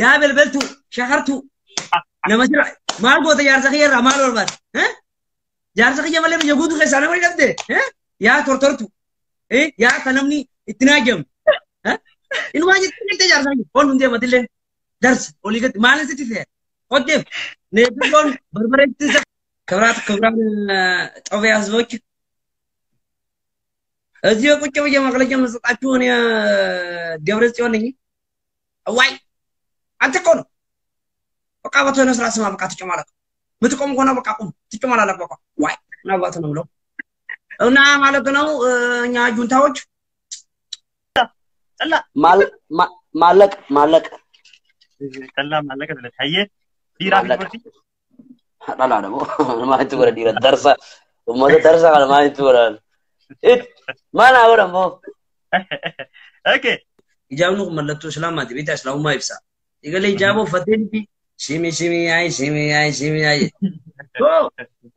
Yaa belbeltuu shakartuu nama sira maal goota jaarsa kiyya irraa maal barbaadde? Jaarsa kiyya malee biyya guutuu keessaa nama ni dhabde? Yaa tortortu yaa kan namni itti naajamu. Inumaa jettee galtee jaarsa kiyya foon hundee matillee darsa olii gadi maalin sitti ta'e? Hoddeef neefiloon barbareetti ክብራት ክብራን ጦቢያ ህዝቦች እዚህ ቁጭ ብዬ መግለጫ የምሰጣችሁ እኔ ደብረ ጽዮን ነኝ። ዋይ አንተ እኮ ነው በቃ በተነ ስራ ስማ በቃ ትጨማለቅ ምትቆም ከሆነ በቃ ቁም ትጨማላለቅ በቃ ዋይ ምናባት ነው ብለው እና ማለት ነው። እኛ ጁንታዎች Maallaqa maallaqa. Callaa maallaqa filate. Hayyee dhiiraa fi dubartii. Dhalaadha moo maalitti godha dhiira darsa uummata darsa kana maalitti godhan? Maal haa godhan moo? Okay. Hijaabni kun mallattoo islaamaati beektaa islaamummaa ibsa. Egalee hijaaba uffatee miti shimi shimi yaay shimi yaay shimi yaay. Oo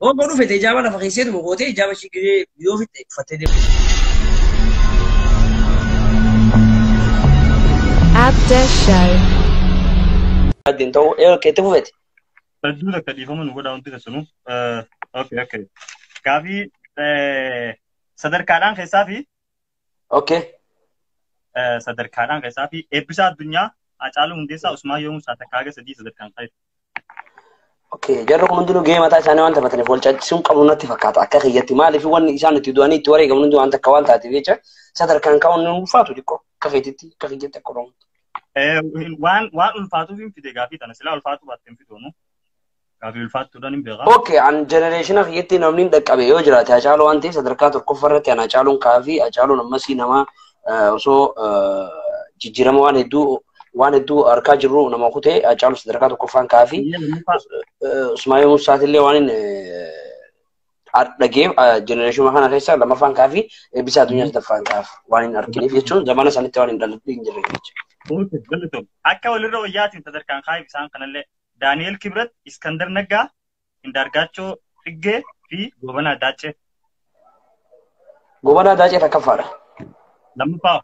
oo godhu fete hijaaba lafa keesseetuma gootee hijaaba ishii gisee yoo fitte uffattee deemu. Abda Show. Addin ta'uu ee keetti fufete. Hedduu takka dhiifama nu godhaa wanti keessanuu. Okay, okay. Gaafii sadarkaadhaan keessaa fi Okay. sadarkaadhaan keessaa fi Eebbisaa Addunyaa, Hacaaluu Hundeessaa, Usmaayyoo Muusaa takkaa haga sadii sadarkaan ka'e. Okay, jarri kun hundinuu gahee mataa isaanii waan taphataniif wal caalchisuun qabu natti fakkaata akka kiyyatti. Maaliif wanni isaan itti du'anii itti wareegaman hundi waan takka waan taateef jecha sadarkaan kaa'uun ni ulfaatu xiqqoo akka keetitti akka kiyyatti akka Oromootti. Waan waan ulfaatuuf hin fide gaafii tana silaa ulfaatu baatte hin fidoonu. Gaafii ulfaattuudhaan hin beekaa. Okay, an generation kiyyatti namni hin dhaqqabe yoo jiraate Hacaaluu waan ta'eef sadarkaa tokkoffaa irratti an Hacaaluun kaafii Hacaaluun ammasii nama osoo jijjiirama waan hedduu harkaa jirru nama kutee Hacaaluu sadarkaa tokkoffaan kaafii. Usmaayyoo Musaatillee waan inni dhagee generation kana keessa lammaffaan kaafii Eebbisaa Addunyaa sadaffaan kaaf waan hin arginiif jechuun zamana sanitti waan hin dhalatne hin jirre jechuudha. Akka walirra wayyaatiin sadarkaan kaa'eef isaan kanallee Daani'el Kibrat, Iskandar Naggaa, Indaargaachoo Xiggee fi Gobanaa Daacee. Gobanaa Daacee takkaffaadha. Lammaffaa.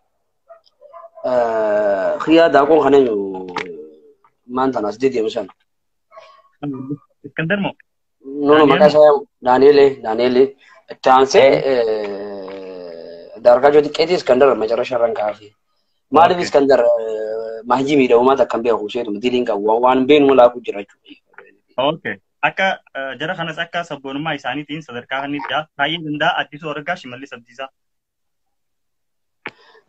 Xiyyaa daaqoon kan eenyu maan tana as deddeemu sana. Iskandar moo? No no maqaa isaa Daani'elee Daani'elee itti aansee Indaargaachoo Xiqqeetii Iskandar macarasha irraan kaafee. Maaliif Iskandar mahjii miidhagumaa takka hin beeku seetuma diliin qabu waan hin beeknu laaqu jira jechuudha. Okay. Akka jara kanas akka sabboonummaa isaaniitiin sadarkaa kan jira. Baay'ee danda'a Addisuu Araggaa Shimallis Abdiisaa.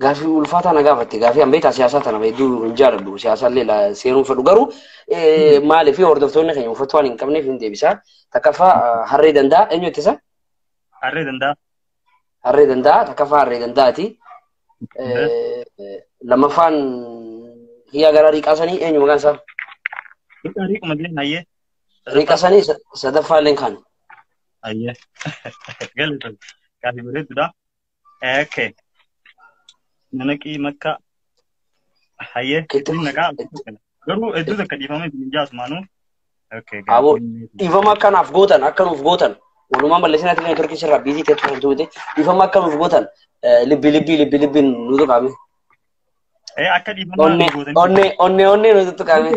Gaafii ulfaataa na gaafatte gaafii an beektaa siyaasaa tana hedduu hin jaaladhu siyaasaallee seenuu fedhu garuu maaliif hordoftoonni keenya uffata waan hin qabneef hin deebisaa. Takkaffaa harree danda'a eenyu ittisa? Harree danda'a. Harree danda'a takkaffaa harree danda'aati. Lammaffaan hiyyaa garaa riiqaa sanii eenyu maqaan isaa? Riiquma illee hayyee. Riiqaa sanii sadaffaa illee kan. Hayyee. Galatoon gaafii bareedduudha. Okay. Nanaqii makka hayyee. Naqaa garuu hedduu takka dhiifama isin jaasumaanuu. Aboo dhiifama akkanaaf gootan akka nuuf gootan walumaan balleessinaa ta'e turkii sirraa biizii ta'e turan tuute dhiifama akka nuuf gootan libbi libbi libbi libbi nu tuqaame. Akka dhiifama gootan. Onnee onnee onnee nu tuqaame.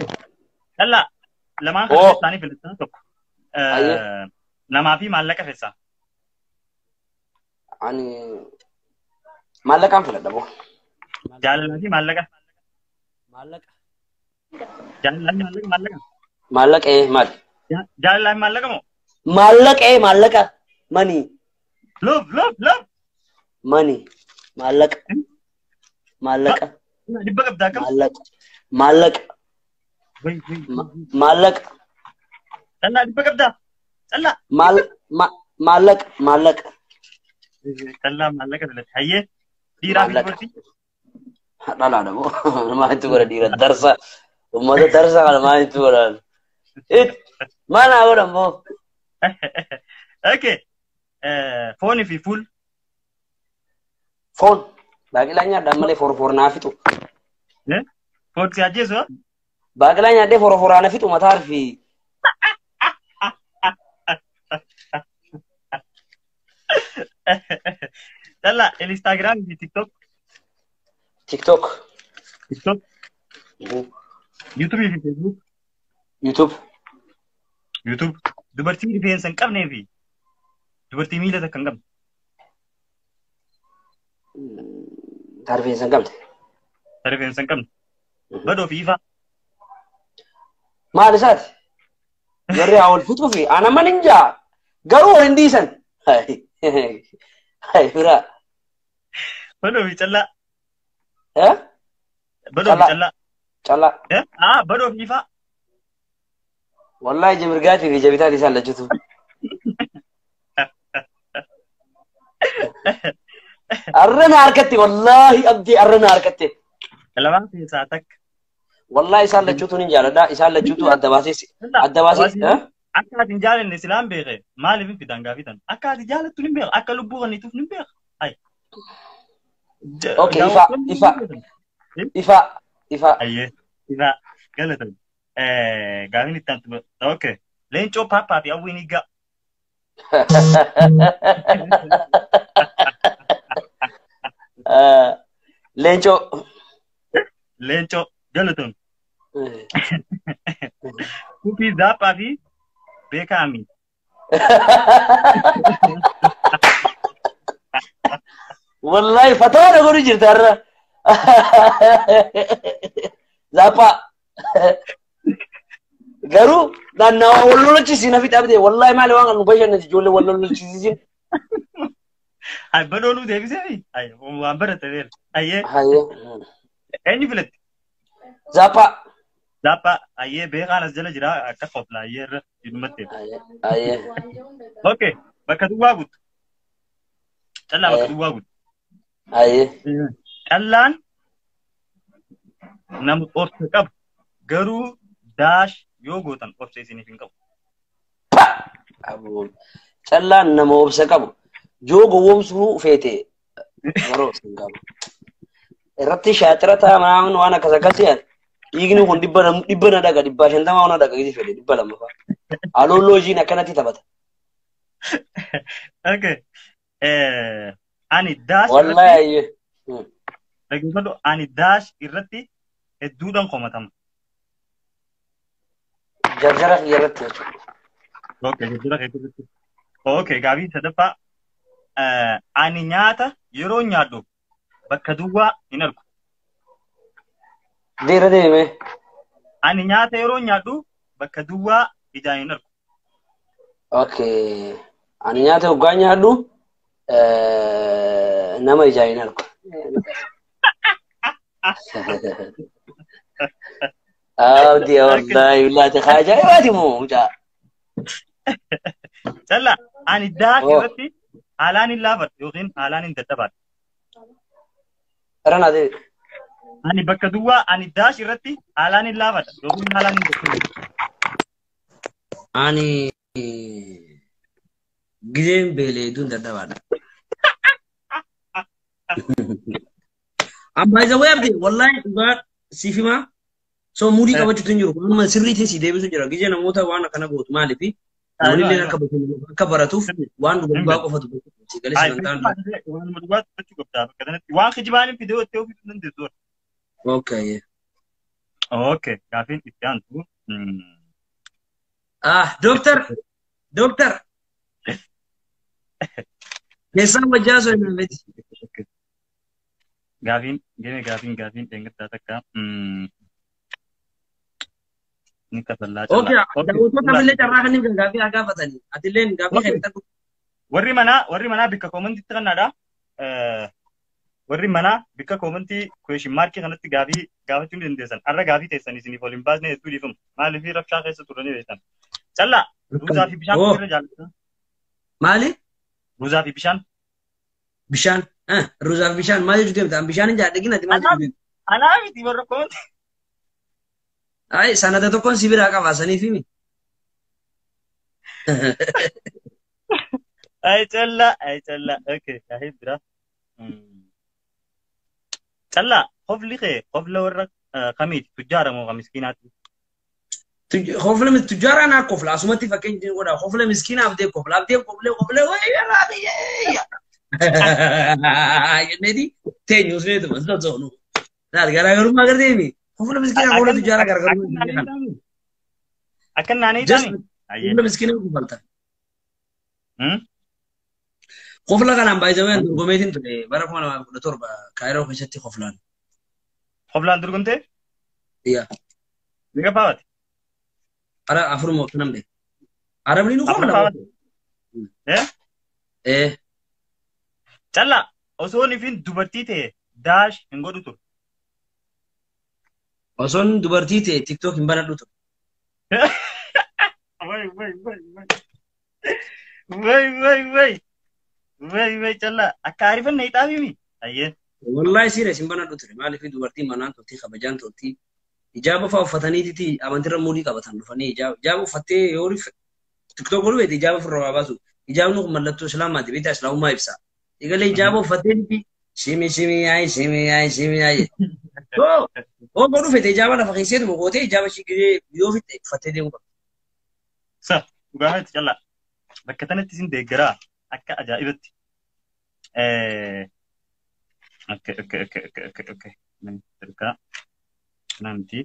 Dallaa lamaan kan isaanii filatan tokko. Namaa fi maallaqa keessaa. Ani maallaqaan filadha boo. Jaalalaa fi maallaqa. Maallaqa. Jaalalaa fi maallaqa maallaqa. Maallaqa maali? Jaalalaa fi maallaqa moo? Maallaqa maallaqa mani. Love love love. Mani maallaqa maallaqa. Dhibba qabdaa akkam? Maallaqa maallaqa. Maallaqa. Callaa dhibba qabdaa? Callaa. Maallaqa maallaqa. Callaa maallaqa filate. Hayyee dhiiraa fi dubartii. Dhalaadha moo maalitti godha dhiira darsa uummata darsa kana maalitti godhan? Maal haa godhan moo? Okay. Foonii fi fuul. Foon. Baaqelaa nyaadhaan malee forfoor naa fixu. Foon si ajjeesu? Baaqelaa nyaadhee forforaa na fixu mataa fi. Dalla Instagram fi TikTok. TikTok. TikTok. Yuutuubii fi Feesbuuk. YouTube. YouTube. Dubartii rifeensa hin qabnee fi dubartii miila takka hin qabne. Ta rifeensa hin qabne. Ta rifeensa hin qabne. Badoo fi ifaa. Maal isaati? Warri haa wal fixuu fi ana man hin jaa. Garuu wal hin dhiisan. Hai biraa. Badoo fi callaa. Eh? Badoo fi callaa. Callaa. Eh? Ah, badoo fi ifaa. Wallahi ija mirgaatii fi ija bitaatii isaan lachuutu. Arrana harkatti wallahi abdii arrana harkatti. Lamaan keessaa takka. Wallahi isaan lachuutu ni jaaladha. Isaan lachuutu adda baasee adda baasee. Akka ati hin jaalanne silaan beeke maaliif hin fidan gaafii tan? Akka ati jaalattu ni beeka. Akka lubbuu kennituuf ni beeka. Ay. Okay, ifa ifa ifa ifa. Ayyee ifa galatan. Gaafiin itti aantu. Okay. Leencoo paappaa fi hawwiin hiigaa. Leencoo. Leencoo galatan. Kufii zaappaa fi beekaa ami. Wallahi fatawa godhu jirta har'a. Zaappaa. Garuu naannawa wal lolachisiin hafi dhabde wallahi maali waan nu bashannanti ijoollee wal lolachisiisin. Ay badooluu deebisee ay waan barate beela. Ayyee. Hayyee. Eenyu filatti? Zaappaa. Zaappaa ayyee beekaan as jala jira akka qofla ayyee irra jedhumatti. Ayyee. Okay bakka duwwaa guutu. Callaa bakka duwwaa guutu. Ayyee. Callaan nama obsa qabu garuu daash yoo gootan obsa isiniif hin qabu. Callaan nama obsa qabu yoo gowwoomsuu feete garuu obsa hin qabu. Irratti shaatira ta'a manaamin waan akkas akkasii dhiigni kun dhibba na dhaga 150 na dhaga gisi fedhe 200 fa'a. Alooloo ishiin akkanatti taphata. Okay. Ani daash Wallahi. Dhaggeeffadhu ani daash irratti hedduudhaan komatama. Jarjara kiyya irratti jechuudha. Okay, jarjara kiyya irratti. Okay, gaafii sadaffaa. Ani nyaata yeroo nyaadhu bakka duwwaa hin argu. Deera deeme. Ani nyaata yeroo nyaadhu bakka duwwaa ijaan hin argu. Okay. Ani nyaata hoggaa nyaadhu nama ijaan hin argu. Abdi wallahi billahi ajaa'ibaati moo mucaa. Callaa ani daash irratti haalaan hin laafadhu yookiin haalaan hin dadhabaadhu. Irra deebi. Ani bakka duwwaa ani daash irratti haalaan hin laafadha yookiin haalaan hin dadhabaadhu. Ani gizeen beelee hedduun dadhabaadha. Amma isa way abdi wallahi dhugaa siif himaa. So muudii qabachuutu hin jiru. Waanuma sirriitiin si deebisu jira. Gizee namoota waan akkana gootu maaliifi namni illee akka baratuuf waan dhugaa qofa dubbatu. Si galee sagantaan. Waan dhugaa dubbachuu qabda bakka kanatti. Waan kijibaan hin fidee itti ofiitu dandeessu. Okay. Okay. Gaafiin itti aantu. Ah, doctor. Doctor. Keessaan wajjaa osoo hin miti. Gaafiin gaafiin gaafiin dheengaddaa takka. Ni kafallaa Okay, daawwattoota illee carraa kan hin gaaffii haa gaafatanii. Atillee gaaffii kan hin Warri manaa bikka koomantiitti kannaadha. Warri manaa bikka koomantii question markii kanatti gaafii gaafachuu ni dandeessan. Har'a gaafii teessan isiniif ol hin baasne hedduu dhiifamu. Maaliif rabshaa keessa turanii beektan. Callaa ruuzaa fi bishaan irra jaallata. Maali? Ruuzaa fi bishaan. Bishaan. Ruuzaa fi bishaan maal jechuu deemta? Bishaan hin jaalladhin ati maal jechuu deemta? Anaa miti warra koomantii. Ay, sanada tokkoon si biraa qaba saniif himi. Ay callaa, ay callaa. Okay, gaafii biraa. Callaa, qofli kee qofla warra kamiiti? Tujjaara moo kan miskiinaati? Qofla tujjaara naa qofla. Asumatti fakkeenya godha. Qofla miskiina abdee qofla. Abdee qoflee qoflee wayii yerraa jenneeti teenyu usneetuma sosoonu. Laal garaagarummaa agarteemi. Kofla miskiina kofla tujaara gargaaru. Akkan naannoo Just kofla miskiina kofalta. Kofla kanaan baay'ee dorgomeetiin ture bara 2017 Kaayiroo keessatti koflaan. Koflaan dorgomtee? Yaa. Meeqa faawate? Ara afur moo kanan beeku. Arabni nu kofla. Eh? Callaa osoo ifin dubartii ta'e daash hin godhu ture. Osoon dubartii ta'e TikTok hin banadhu ture. Wai wai wai wai. Wai wai wai. Wai wai callaa akka ariifannaa hixaafimi. Ayyee. Wallahi serious hin banadhu ture. Maaliif dubartiin manaan toltii kabajaan toltii ijaaba fa'aa uffataniiti amantiirra muudii qabatan dhufanii ijaaba uffattee yoo TikTok godhu beekte ijaaba ofirraa baasu. Ijaabni kun mallattoo islaamaati beektaa islaamummaa ibsa. Egalee ijaaba uffatteeti shimi shimi yaay shimi yaay shimi yaay. Oo godhu fete ijaaba lafa keesseetuma gootee ijaaba ishii gidee yoo fitte uffattee deemuu qabdi. Sa dhugaafatti callaa bakka tanatti isin deeggaraa akka ajaa'ibatti. Okay okay okay okay okay okay. Sadarkaa kanaa miti.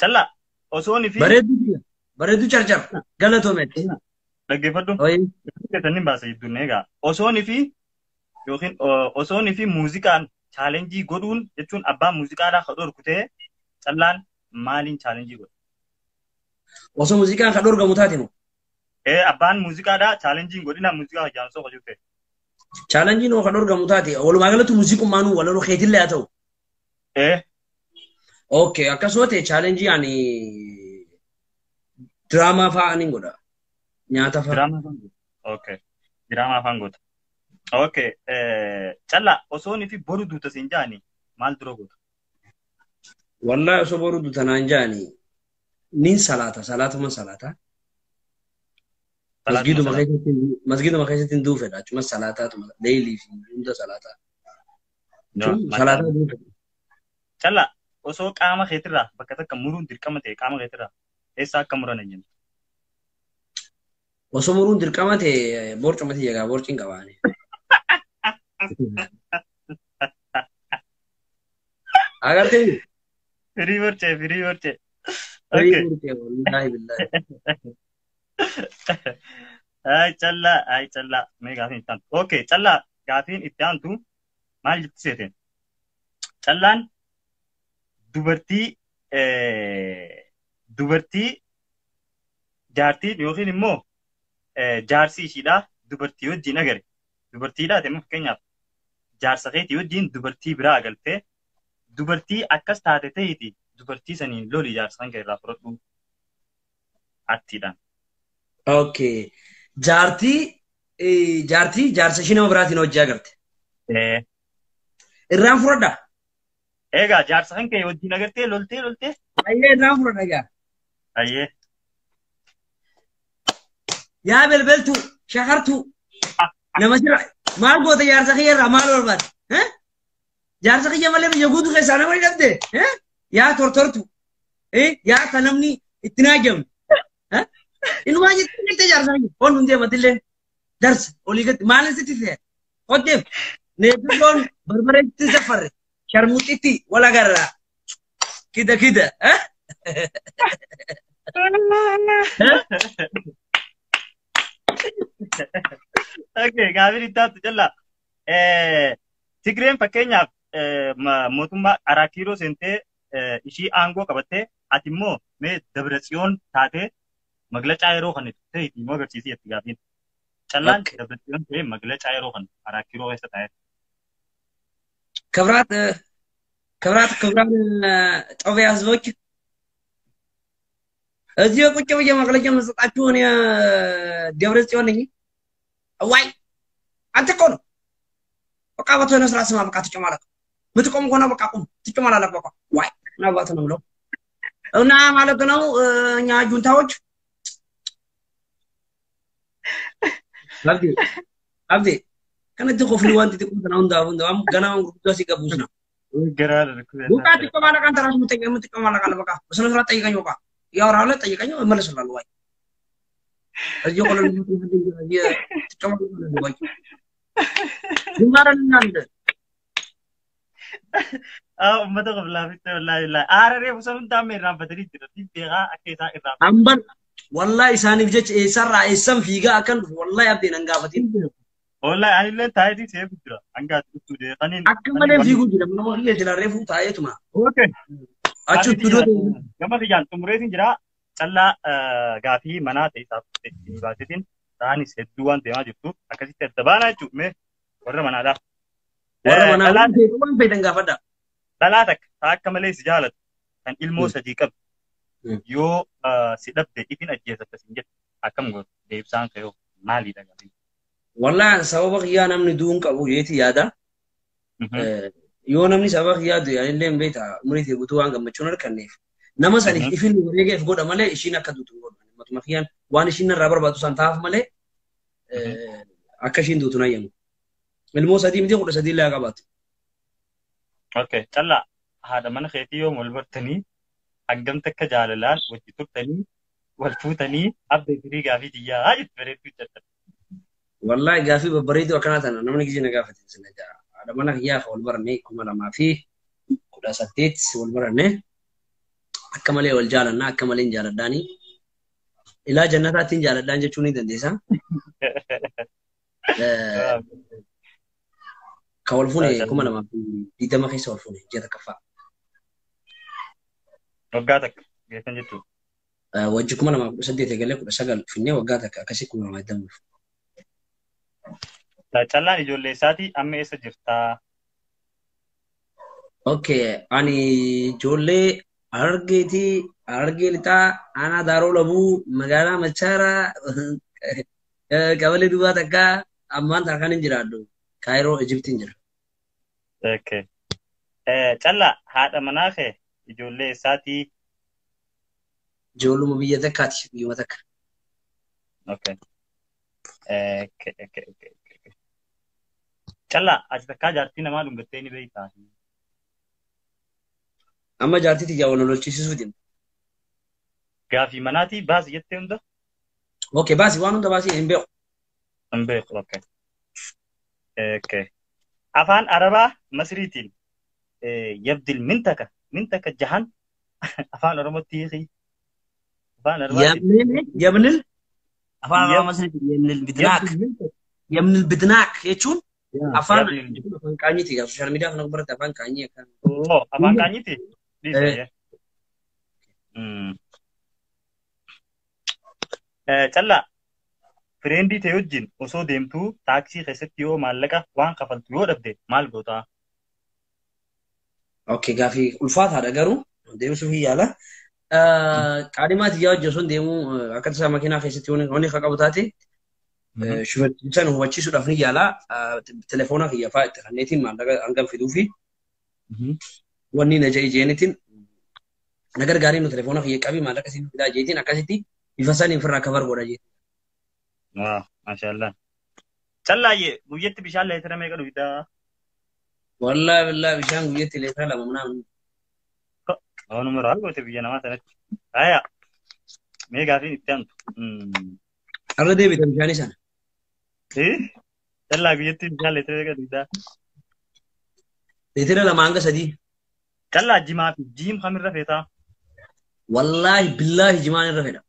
Callaa osoo fi. Bareedduu bareedduu carcar galatoometti. Dhaggeeffadhu. Keessan baasa jidduun egaa osoon fi yookiin osoon fi muuziqaan chaalenjii godhuun jechuun abbaan muuziqaadhaa kan dhorku ta'e callaan maaliin chaalenjii godha? Osoo muuziqaan kan dhorkamu taate moo? Abbaan muuziqaadhaa chaalenjii hin godhina muuziqaa hojjaansoo hojii ta'e. Chaalenjiin kan dhorkamu taate walumaa galatti muuziqummaanuu walaloo keetillee haa ta'u. Okay akkasuma ta'e chaalenjii ani diraamaa fa'aa ni godha. Nyaata fa'aa. Diraamaa afaan goota. Okay. Diraamaa afaan goota. Okay. Callaa osoo fi boru duuta siin jaani maal dura goota? Wallahi osoo boru duuta naan jaani nin salaata salaatuma salaata. Masgiiduma keessatti hin duufedha achuma salaataatuma leelii fi hunda salaataa. Salaataa duufedha. Callaa osoo qaama keetirraa bakka takka muruun dirqama ta'e qaama keetirraa eessa akka muran hin jennu? Osoo muruun dirqama ta'e borcumatti egaa borciin qabaani. Agartee? Firii borcee firii borcee. Firii borcee wallaahi billaahi. Ay callaa ay callaa mee gaafiin itti aantu. Okay callaa gaafiin itti aantu maal jetti seeteen? Callaan dubartii dubartii jaartiin yookiin immoo jaarsi ishiidhaa dubartii wajjin agare dubartiidhaa ta'e fakkeenyaaf jaarsa keetii wajjin dubartii biraa agaltee dubartii akkas taate ta'eeti dubartii saniin loli jaarsa kan irraa fudhadhu attiidhaan. Okay. Jaartii jaartii jaarsa ishii nama biraatiin hojii agarte. Irraan fudhadha. Egaa jaarsa kan kee wajjin agartee loltee loltee. Ayyee irraan fudhadha egaa. Ayyee. Yaa belbeltu shakartu nama sirra maal goota jaarsa kiyya irraa maal barbaadde? Jaarsa kiyya malee biyya guutuu keessaa nama ni dhabde? Yaa tortortu yaa kan namni itti naajamne. Inumaa jettee jettee jaarsa kiyya on hundee matillee darsa olii gadi maalin sitti ta'e qoddeef neebiloon barbareetti safarre sharmuxitti wal agarra kida kida. Okay, gaafiin itti aantu callaa. Tigreen fakkeenyaaf mootummaa Araa Kiiloo seentee ishii aangoo qabattee ati immoo mee Dabra Tsiyoon taatee maglacaa yeroo kana ta'e immoo agarsiisii jetti gaafiin. Callaan Dabra Tsiyoon ta'ee maglacaa yeroo kana Araa Kiiloo keessa taa'ee. ክብራት ክብራት ክብራን ጦቢያ ህዝቦች እዚህ ቁጭ ብዬ መግለጫ የምሰጣችሁ እኔ ደብረ ጽዮን ነኝ። ዋይ አንተ እኮ ነው በቃ በተወነ ስራ ስማ በቃ ትጮማለህ። ምትቆም ከሆነ በቃ ቁም ትጮማለህ። በቃ ዋይ ምናልባት ነው ብለው እና ማለት ነው እኛ ጁንታዎች አብዲ አብዲ kanatti qofni wanti xiqqoo sana hundaaf hundaaf ganaa gurguddaa si qabuus na. በቃ ትጮማለህ አንተ ራስህ የምትጮማለህ በቃ በስነ ስርዓት ጠይቀኝ በቃ ያወራለህ ጠይቀኝ እመልስልሃለሁ። ዋይ እዚህ ቆሎ ትጮማለህ ዋይ ግንባርን እናንተ Uummata qoblaafitti wallaahi wallaahi. Aara reefu san hundaa amma irraanfatanii jira. Beekaa akka isaan irraanfatan. Amban wallahi isaaniif jecha eessarraa eessan fiigaa akkan dhufu wallahi abdeen hin gaafatin. Wallahi anillee taayitii seefu jira. Hanga ati dhuftuu deekaniin. Akka malee fiiguu jira. Nama kiyya jira reefu taa'eetuma. Okay. Achi itti Gama kiyyaan xumureetiin jira. Callaa gaafii manaa ta'e isaaf ittiin baasetiin ta'anis hedduu waan deemaa jirtu akkasitti adda baanaa jechuudha. Mee warra manaadhaa. Warra manaa waan feetan gaafadha. Dhalaa takka akka malee si jaalatu kan ilmoo sadii qabdu yoo si dhabde ifin ajjeesatta sin jette akkam gootu deebisaan ka'oo maalidha gaafiin? Wallahi sababa kiyyaa namni du'uun qabu jeeti yaada. Yoo namni sababa kiyyaa du'e anillee hin beekta umurii ta'e guutuu waan gammachuun harkanneef. Nama saniif ifin wareegeef godha malee ishiin akka duutu hin godhu. Matuma kiyyaan waan ishiin irraa barbaadu san taa'aaf malee akka ishiin duutu hin ayyamu. Ilmoo sadii miti 13 illee haa qabaatu. Okay, callaa haadha mana keetii yoo wal bartanii hangam takka jaalalaan wajji turtanii wal fuutanii abdee firii gaafii xiyyaa jettu bareedduu jettan. Wallahi gaafii babbareedduu akkanaa tana namni gizee na gaafate sina jaa. Haadha mana kiyyaa wal baranne 2018 wal baranne akka malee wal jaalannaa akka malee hin jaaladhaanii. Ilaa jannataatti hin jaaladhaan jechuu ni dandeessa. Ka wal fuune 2020 keessa wal fuune ji'a takkaffaa. Waggaa takka geessan jechuudha. Wajji 2018 eegalee 19 finnee waggaa takka akkasii 2020. Callaan ijoollee isaatii amma eessa jirtaa? Okay, ani ijoollee Harargeetii, Harargee Lixaa, Aanaa Daaroo Labuu, magaalaa Machaaraa, Qabalee Duwwaa takkaa ammaan tana kan hin jiraadhu. Kaayiroo Ijiptiin jira. Okay. Callaa haadha manaa kee ijoollee isaatii? Ijoolluma biyya takkaati, biyyuma takka. Okay. Okay. Callaa ati takkaa jaartii namaa dhungattee ni beektaa? Amma jaartii tiyyaa wal lolchiisisuuf deema. Gaafii manaatii baasi jettee hunda? Okay, baasi waan hunda baasi hin beeku. Hin beeku, okay. Okay. Afaan Arabaa Masriitiin yabdil mintaka mintaka jahan afaan Oromootti hiiki. Afaan Arabaatiin. Yabnil afaan Arabaa Masriitiin yabnil bidnaak. Yabnil bidnaak jechuun afaan qaanyiiti. Sooshaal miidiyaa kana gubbaratti afaan qaanyii akka. Afaan qaanyiiti? Callaa fireendii ta'e wajjin osoo deemtuu taaksii keessatti yoo maallaqa waan kafaltu yoo dhabde maal gootaa? Okay, gaafii ulfaataadha garuu deemsuuf hin yaala. Qaadhimaa tiyyaa wajjin osoo deemuu akka tasaa makiinaa keessatti wanni akka qabu taate shufeerticha hubachiisuudhaaf ni yaala. Telefoona kiyya fa'aa itti kanneetiin maallaqa hangam fiduu fi wanni na ja'i jeenitiin na gargaariin nu telefoona kiyya qabii maallaqa siif fidaa jeetiin akkasitti bifa saniin ofirraa kafar godha jeetiin. Waa, maashaallah. Callaayyee guyyatti bishaan leetira meeqa dhugdaa? Wallaahi billaahi bishaan guyyatti leetira 2 manaa. Waanuma raal goote biyya namaa sanatti. Aya, mee gaafiin itti aantu. Har'a deebita bishaanii sana. Callaa guyyatti bishaan leetira meeqa dhugdaa? Leetira 2 hanga 3. Callaa jimaa fi jiim kamirra feetaa? Wallaahi billaahi jimaan irra fedha.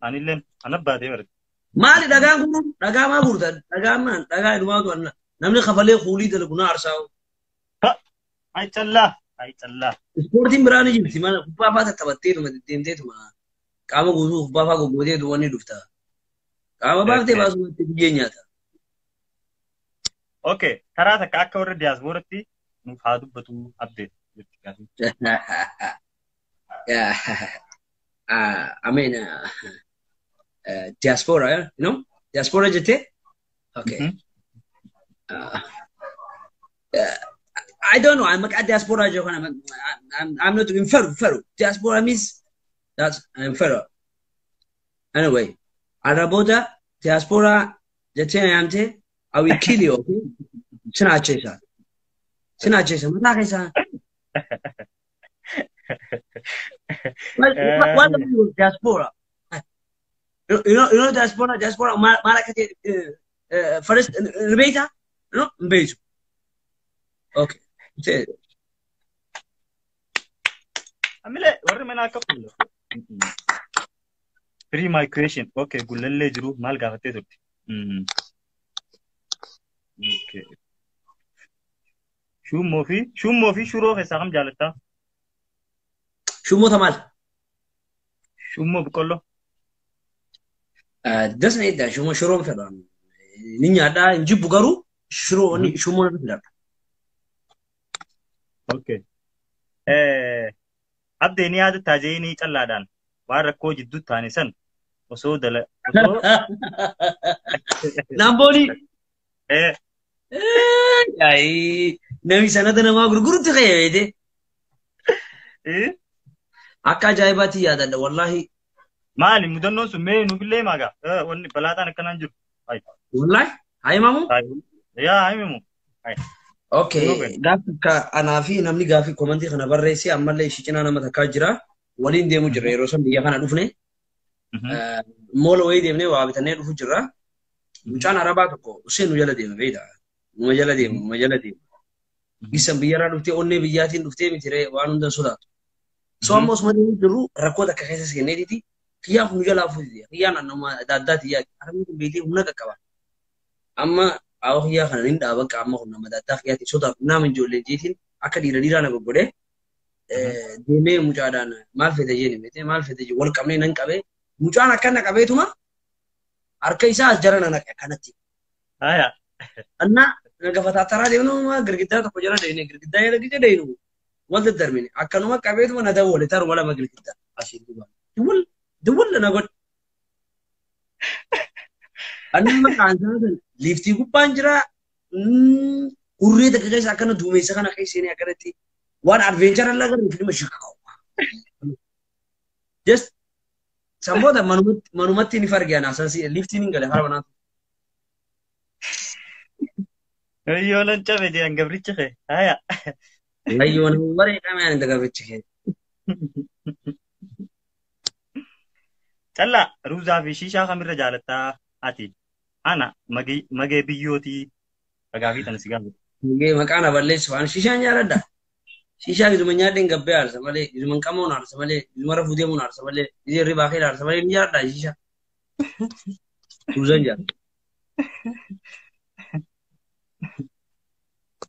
Anilleen ana baatee barate. Maali dhagaan kun dhagaa maa guurta? Dhagaa maan dhagaa ilumaatu anna. Namni kafalee kuulii dalagu na arsaa'u. Ay callaa! Ay callaa! Ispoortiin biraa ni jirti. Mana kubbaa fa'aa tattaphatteetuma deddeemteetuma qaama guutuu kubbaa fa'aa goggooteetu wanni dhufta. Qaama baaftee baasumatti biyyee nyaata. Okay, karaa takka akka warra diyaaspooratti nuuf haa dubbatu abdee jetti gaafii. I mean, diaspora, you know? Diaspora jette? Okay. I don't know. I'm a diaspora. I'm not in Feru. Diaspora means that's I'm Feru. Anyway, Arabota, diaspora, jette amte, I will kill you, okay? Sinachesa. Sinachesa. Matakesa. What is diaspora? You know diaspora, diaspora, malakate, first, Rebeta? No, Mbeju. Okay. Amillee warri manaa akka fuula. Free my question. Okay, gullallee jiru maal gaafattee turte? Okay. Shummoo fi shuroo keessaa kam jaalattaa? Shummoota maal? Shummoo boqqolloo. Dasna iddaa shummoo shuroon fedha. Ni nyaadhaa hin jibbu garuu shuroo shummoo na filadha. Okay. Abdee ni yaadataa jeenii callaadhaan waan rakkoo jidduu taane san osoo dala osoo. Naamboonii. Namni sanada namaa gurgurutti ka'e beete. Akka ajaa'ibaatti yaadadha wallaahi. Maali mudannoon sun mee nuufillee maagaa wanni balaataan akkanaan jiru. Wallaahi haa himamu? Yaa haa himamu. Okay, gaafa akka anaa fi namni gaafii komantii kana barreesse ammallee ishii cinaa nama takkaa jira. Waliin deemu jirra yeroo san biyya kana dhufne. Moola wayii deemnee waa bitannee dhufu jirra. Mucaan Arabaa tokko Useen nu jala deema beektaa? Numa jala deema, numa jala deema. Isan biyyarraa dhuftee onnee biyyaatiin dhuftee miti ree waan hunda sodaatu. So amma osuma deemu jirru rakkoo takka keessa seenneetiiti. Kiyyaan kun nu jalaa fuutite. Kiyyaan nama adda addaati yaati. Arabni kun beektee humna qaqqaba. Amma awa kiyyaa kana nin dhaaba qaama kun nama adda addaa kiyyaatiin sodaatu. Nama ijoollee jeetiin akka dhiira dhiiraa na goggodhee deemee mucaadhaan maal fedha jeeni beektee maal fedha jee wal qabnee nan qabee mucaan akkana qabeetuma harka isaa as jara na naqe akkanatti. Annaa gafataa taraa deemnu girgiddaa tokko jala deemne girgiddaa jala gija deemnu wal daddarbine akkanuma qabeetuma na dawwale taruma lama girgiddaa asiin duuba duwwal duwwal na godhe. Anni maqaan isaa san liiftii gubbaan jira hurree takka keessa akkana duumessa kana keessa seenee akkanatti waan adventure alla agarre filma shakkaa'u. Just samboota manumatti ni farge ana asasi liiftiin hin gale hara manaa. Ayyoo nan cabe jedhan gabrichi kee. Haya. Ayyoo nan bareedame ani gabrichi kee. Callaa ruuzaa fi shiishaa kamirra jaalattaa ati? Ana magee biyyootii ragaa fi tana si gaafata. Magee maqaa na balleessu waan shiishaan jaaladha. Shiishaa gizuma nyaadheen gabbee aarsa malee gizuma qamoon aarsa malee gizuma rafuu deemuun aarsa malee gizee ribaa kee aarsa malee ni jaaladha shiishaa. Ruuzaan jaaladha.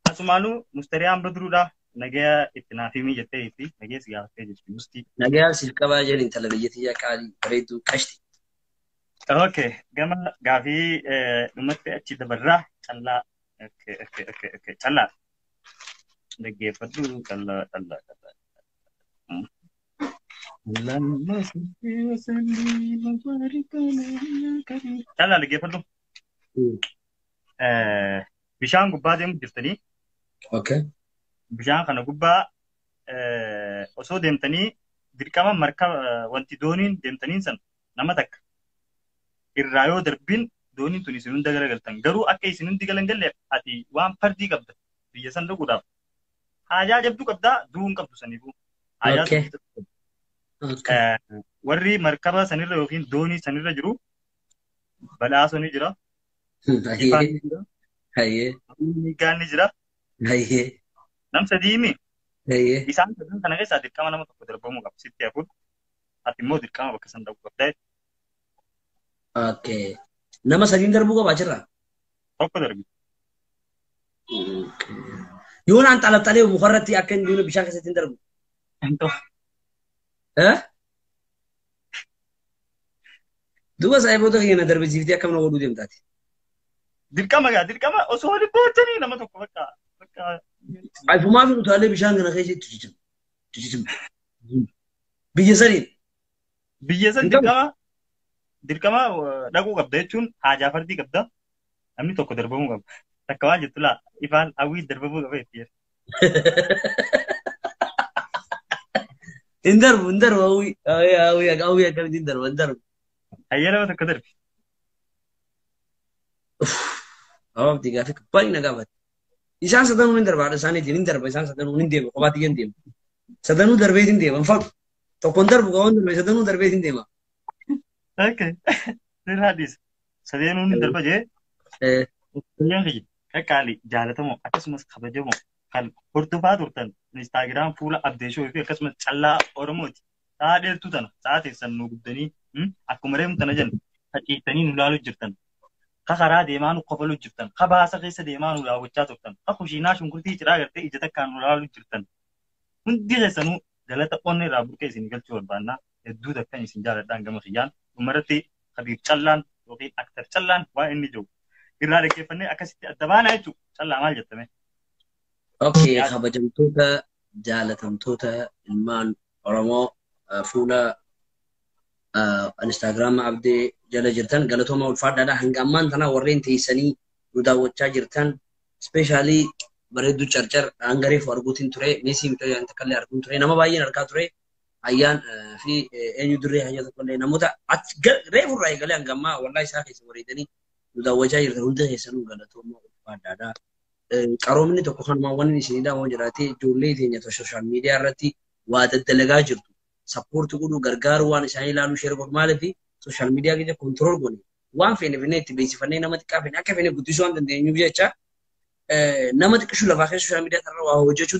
Asumaanuu mustariyaan Badruudhaa nagaya itti naaf himii jettee itti nagaya si gaafattee jirti mustii. Nagayaa siif qabaa jedhin intala biyya tiyyaa qaalii bareedduu qashti. Okay, gama gaafii dhumatti achi dabarraa callaa. Okay, okay, okay, okay, callaa. Dhaggeeffadhu callaa, callaa, callaa. Callaa dhaggeeffadhu. Bishaan gubbaa deemu jirtanii. Okay. Bishaan kana gubbaa osoo deemtanii dirqama markaba wanti dooniin deemtaniin san nama takka irraa yoo darbin dooniin tun isin hunda garagaltan garuu akka isin hundi galan galleef ati waan fardii qabda biyya san dhaquudhaaf haajaa jabduu qabdaa du'uu hin qabdu saniifuu haajaa warri markaba sanirra yookiin doonii sanirra jiru badhaasoo ni jira ifaan ni jira miigaan ni jira nam sadiimi isaan sadan kana keessaa dirqama nama tokko darbamuu qaba sitti hafuun ati immoo dirqama bakka san dhaquu qabda. Okay. Nama sadiin darbuu qaba achirraa? Tokko darbi. Yoo naan xalaxalee mukarratti akka hin duune bishaan keessatti hin darbu. Eh? Duuba saayiboota kiyya na darbisiiftee akkam na godhuu deemtaati? Dirqama gaa dirqama osoo waliin boottanii nama tokko bakka bakka. Alfumaa fi utaalee bishaan kana keessa itti jijjiiru. Jijjiiru. Biyya saniin. Biyya san dirqama dirqama dhaquu qabda jechuun haajaa fardii qabda. Namni tokko darbamuu qaba. Takka waan jettu laa ifaan hawwii darbamuu qaba itti jedha. Hin darbu hin darbu hawwii hawwii hawwii akkamitti hin darbu hin darbu. Hayyee nama tokko darbi. Hawaafti gaafii baay'ee na gaafate. Isaan sadanuu hin darba haadha isaaniitiin hin darba isaan sadanuu hin deema kophaatti hin deema. Sadanuu darbee hin deema hin faqu. Tokko hin darbu qaban darbe sadanuu darbee hin deema. Okay. Sirraa dhiisa. Sadeenuu hin darba jee. Guyyaan kiyya qaqqaalii jaalatamoo akkasumas kabajamoo Kan hordofaa turtan Instagram fuula Abdee Show fi akkasumas Callaa Oromooti. Sa'a dheertuu tana sa'a teessan nu gubdanii akkuma reemu tana jennu faciitanii nu laaluu jirtan. Ka karaa deemaa nu kofaluu jirtan. Ka baasa keessa deemaa nu daawwachaa turtan. Ka kushiinaa shunkurtii ciraa gartee ija takkaan nu laaluu jirtan. Hundi keessanuu galata onnee irraa burqee isin galchuu barbaannaa. Hedduu takkan isin jaaladhaan gama kiyyaan. Dhumarratti Kabiir Callaan yookiin Aktar Callaan waan inni jiru irraa dhaggeeffannee akkasitti adda baanaa jechuudha. Callaa maal jettame? Okay, kabajamtoota jaalatamtoota ilmaan Oromoo fuula Instagram Abdee jala jirtan, galatooma, ulfaadhaadha. Hanga ammaan tana warreen teessanii nu daawwachaa jirtan, especially bareedduu Carcar hanga reefu arguutiin ture, meesii mucayyaan takkallee arguun ture, nama baay'een argaa ture, ayyaan fi eenyu dirree hayya tokkollee, namoota reefu irraa eegalee hanga ammaa wallaa isaa keessa bareedanii nu daawwachaa jirtan, hundi keessanuu galatooma, ulfaadhaadha. Qaroomni tokko kanumaan wanni isinii daawwan jiraate, ijoollee teenya social media irratti waa daddalagaa jirtu support godhuu, gargaaruu, waan isaanii ilaaluu, share godhu. Maaliif social media keessa control goone waan feene fennee itti beeksifannee nama xiqqaa feene akka feene guddisuu waan dandeenyuuf jecha, nama xiqqishuu lafaa keessa social media irra waa hojjechuu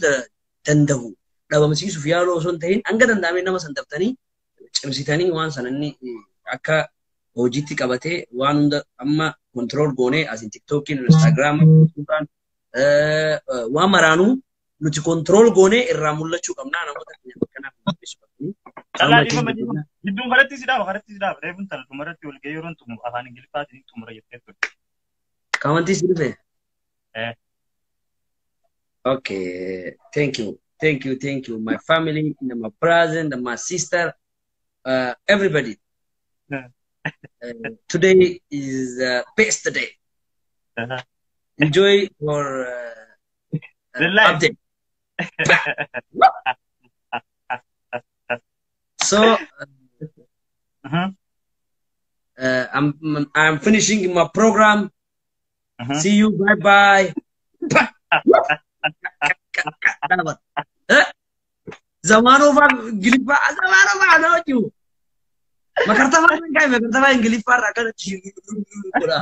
danda'u dhabamsiisuuf yaaluu osoo hin ta'in, hanga danda'amee nama san daftanii cimsitanii waan sana inni akka hojiitti qabatee waan hunda amma control goonee asin TikTokiin, Instagram, Facebookaan waan maraanuu nuti control goonee irraa mul'achuu qabnaa, namoota keenya kanaaf mul'isuu qabni. Callaa, dhiifama, dhiifama. Gidduun kanatti si dhaaba, kanatti si dhaaba. Reefuun tana dhumarratti wal gahee yeroon xumuru afaan Ingiliffaatiin xumura jettee turte. Kamantii si dhufe? Eh. Okay, thank you, thank you, thank you. My family, and my brother, and my sister, everybody. Today is the best day. Enjoy your The life. Update. So I'm finishing my program. See you. Bye bye. Zamaanoo faa Ingiliffaa zamaanoo faa na hojii. Makartafaa kan kaa'e, makartafaa Ingiliffaa irraa akkana godha.